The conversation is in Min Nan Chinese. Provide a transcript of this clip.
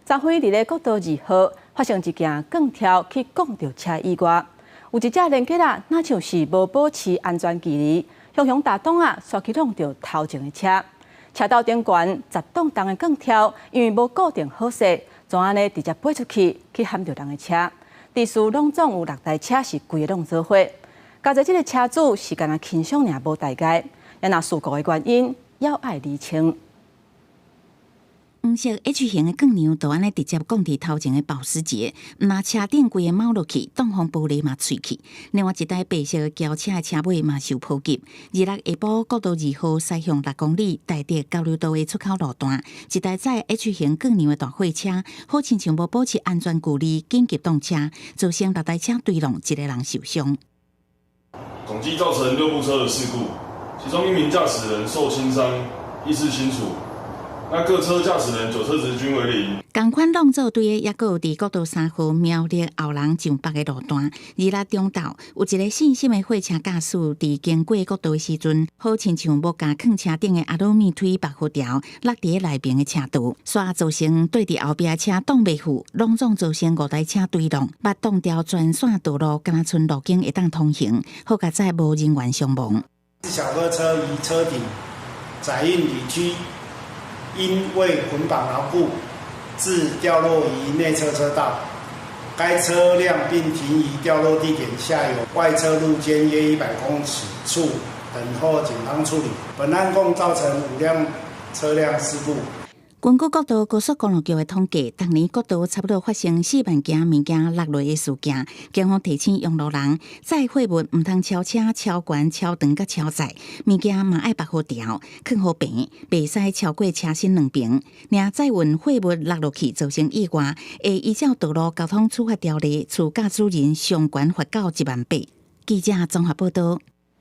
昨昏佇咧國道二號發生一件鋼條去摃著車意外，有一隻連結仔，若像是無保持安全距離，雄雄踏擋仔，煞去挵著頭前的車。車道頂懸10磅重的鋼條，因為無固定好勢，就按呢直接飛出去，去撼著人的車。致使攏總有六台車是規个攏做伙。加上這个車主是干焦輕傷爾無大礙，也若事故的原因，猶愛釐清。黃色 H 型的鋼梁就按呢直接摃佇頭前的保時捷，毋但車頂規个貓落去，擋風玻璃嘛碎去。另外一台白色的轎車的車尾嘛受波及。26下晡國道二號西向6公里大竹交流道的出口路段，一台載 H 型鋼梁的大貨車，好親像無保持安全距離，緊急擋車，造成六台車對挵，一个人受傷。總計造成六部車的事故，其中一名駕駛人受輕傷，意識清楚。那各車駕駛人酒測值均為零。仝款挵做隊的，抑閣有佇國道三號苗栗後龍上北的路段，26中晝有一个細心的貨車駕駛，佇經過國道的時陣，好親像無共囥車頂的阿魯米推縛護條落佇咧內爿的車道，煞造成對佇後壁的車擋袂赴，攏總造成五台車對挵，縛擋掉全線道路，敢若賰路肩會當通行，好佳哉無人員傷亡。小客車於車頂載運鋁區。因未捆綁牢固，致掉落於內側車道。該車輛並停於掉落地點下游外側路肩約100公尺處，等候警方處理。本案共造成五輛車輛事故。根據國道高速公路局的統計，逐年國道差不多發生4萬件物件落落的事件。警方提醒用路人，載貨物毋通超車、超懸、超長佮超載，物件嘛愛縛好條，囥好平，袂使超過車身兩爿。若載運貨物落落去造成意外，會依照道路交通處罰條例，處駕駛人上懸罰到1萬八。記者綜合報道。